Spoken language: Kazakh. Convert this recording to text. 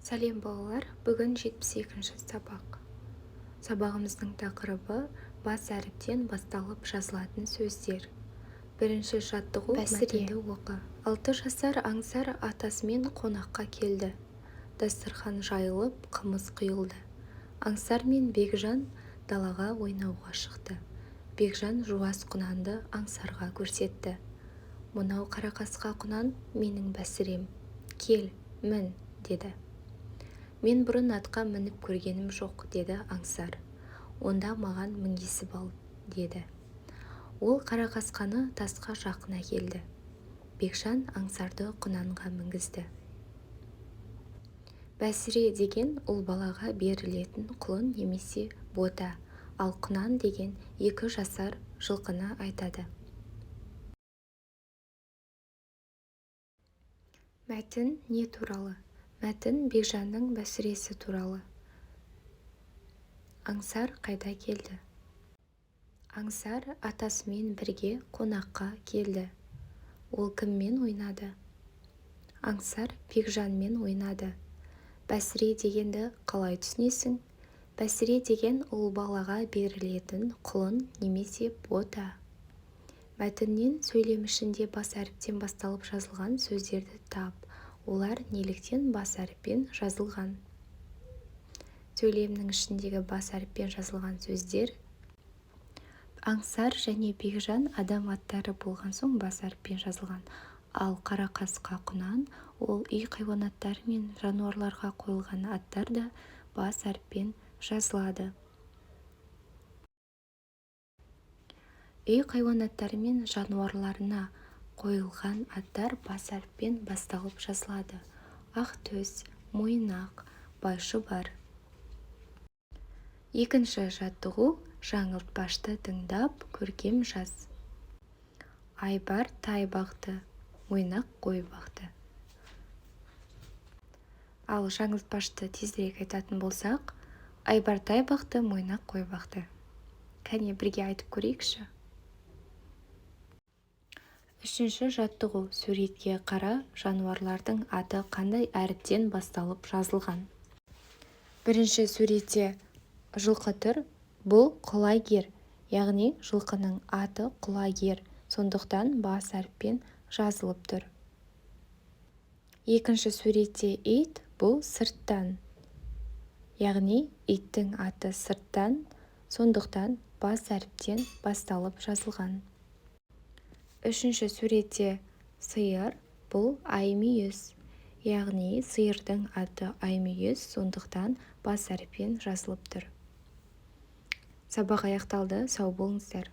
Сәлем, балалар! Бүгін 72-ші сабақ. Сабағымыздың тақырыбы: бас әріптен басталып жазылатын сөздер. Бірінші жаттығу. Бәсіре. Мәтінді оқы. 6 жасар Аңсар атасымен қонаққа келді. Дастархан жайылып, қымыз құйылды. Аңсар мен Бекжан далаға ойнауға шықты. Бекжан жуас құнанды Аңсарға көрсетті: «Мынау қарақасқа құнан — менің Бәсірем. Кел, мін», — деді. «Мен бұрын атқа мініп көргенім жоқ», — деді Аңсар. «Онда маған мінгесіп ал», — деді. Ол қарақасқаны тасқа жақын әкелді. Бекжан Аңсарды құнанға мінгізді. Бәсіре деген — ұл балаға берілетін құлын немесе бота, ал құнан деген 2 жасар жылқыны айтады. Мәтін не туралы? Мәтін Бекжанның бәсіресі туралы. Аңсар қайда келді? Аңсар атасымен бірге қонаққа келді. Ол кіммен ойнады? Аңсар Бекжанмен ойнады. Бәсіре дегенді қалай түсінесің? Бәсіре деген — ұл балаға берілетін құлын немесе бота. Мәтіннен сөйлем ішінде бас әріптен басталып жазылған сөздерді тап. Олар неліктен бас әріппен жазылған? Сөйлемнің ішіндегі бас әріппен жазылған сөздер: Аңсар және Бекжан адам аттары болған соң, бас әріппен жазылған. Ал қарақасқа құнан — ол үй хайуанаттары мен жануарларға қойылған аттар да бас әріппен жазылады. Үй хайуанаттары мен жануарларына қойылған аттар бас әріппен басталып жазылады: Ақтөс, Мойнақ, Байшұбар. Екінші жаттығу. Жаңылтпашты тыңдап, көркем жаз. Айбар тай бақты, Мойнақ қой бақты. Ал жаңылтпашты тезірек айтатын болсақ: Айбар тай бақты, Мойнақ қой бақты. Кәне, бірге айтып көрейікші. Үшінші жаттығу. Суретке қара, жануарлардың аты қандай әріптен басталып жазылған? Бірінші суретте жылқы тұр. Бұл Құлагер, яғни жылқының аты Құлагер, сондықтан бас әріппен жазылып тұр. Екінші суретте ит. Бұл Сырттан, яғни иттің аты Сырттан, сондықтан бас әріптен басталып жазылған. Үшінші суретте сиыр. Бұл Аймүйіз, яғни сиырдың аты Аймүйіз, сондықтан бас әріппен жазылып тұр. Сабақ аяқталды, сау болыңыздар.